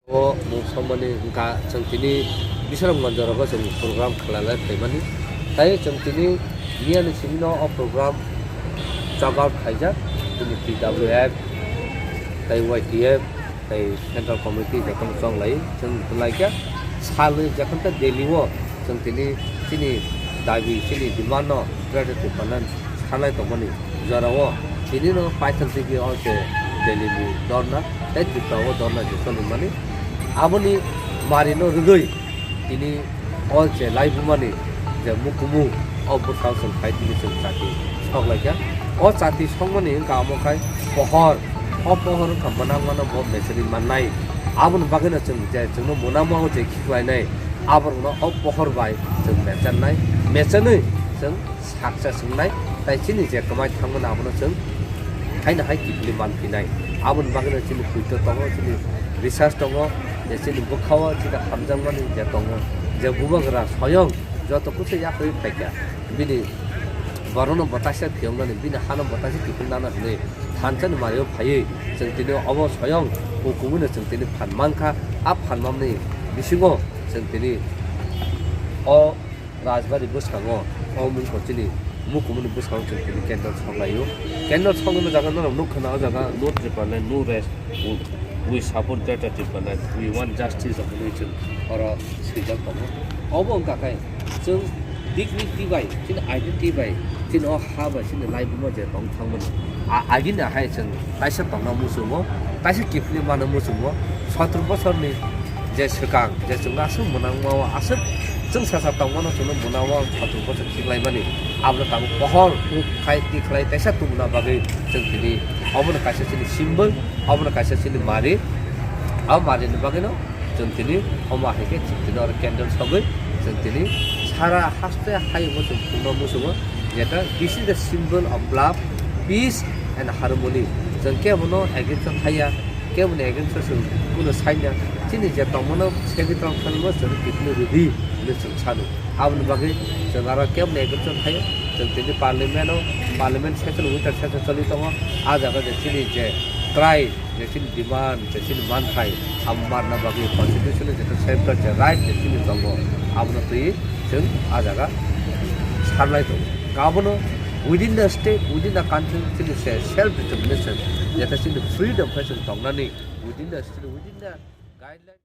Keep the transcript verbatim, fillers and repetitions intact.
O mung songmani wngkha chwng tini Bisramganj rogo chwng program khlailai phaimani. Tai chwng tini miyani simi no o program chok out khaijak, chini P W F tai Y T F tai Central Committee jotono chonglai chwng laikha. Salwi jephanta Delhi o chwng tini chini dabi chini demand no Greater Tipraland sanai tongmani jorao tini no paithak tigi o se Delhi ni dorna tei Tripura o dorna je chonimani. Aboni mari no rwgwi tini o je laibumani je mukumu o bwsao chwng phai tini chwng chati sok laikha. O chati sokmani wngkha amo khai pohor, o pohor wngkha mwnang mano bo mechari mannai. Aboni bagwino chwng je chwngno mwnangma o je khiklainai aborokno o pohor bai chwng mecharnai, mechanwi chwng saksa swngnai, tai chini je kwmai thangmani abono chwng haino hai kiphilwi manphinai. Aboni bagwino chini poito tongo, chini research tongo, je chini bwkhao chini hamjakmani je tongo, je bubagra soyong joto kusu yakrwi phaikha, bini borokno bo taisa phiyoknani, bini hano bo taisa kiphilnano hwnwi thansani mario phaiwi chwng tini obo soyong hukumino chwng tini phan mankha. A phan mamni bisingo chwng tini o Rajbari bwskango o mungko chini mukumuni bwskango chwng tini candle soklaio. Candle soknani jaga norok nukha na o jaga no Tipraland, no rest, we, we support Greater Tipraland, we want justice of religion oro swijak tongo. Obo wngkha khe chwng dignity bai, chini identity bai, chini o ha bai, chini laibuma je tong thangmani. A, agini hai chwng kaisa tongna muchungo, kaisa kiphilwi mano muchungo, sotro bosorni je swkang, je chwngno aswk mwnangma o, aswk chwng sasa tongmano chwngno mwnangma o sotro bosor khiklaimani, abono tabuk pohor huk khai tikhlai kaisa tubuna bagwi chwng tini obono kaisa chini symbol, obono kaisa chini mari, abo marini bagwino chwng tini omo hai khe chwng tini oro candle sogwi chwng tini sara haste hayungo chwng phunukno muchungo, jeta this is the symbol of love, peace and harmony. Chwng kebono against o thaya, keboni against o chwng kuno sanya, chini je tongmano segwi tong thangmo chwng kiphilwi rwdi hwnwi chwng sano. Aboni bagwi chwng aro keboni against o thaio, chwng tini parliament o, parliament session, winter session choli tongo, a jaga je chini je cry, je chini demand, je chini manthai, abo manna bagwi constitution ni jeta safeguard je right je chini tongo, abono twi chwng a jaga sarlai tongo. Abono within the state, within the country chini se self determination, jeta chini freedom khe chwng tongnani within the state, within the guideline.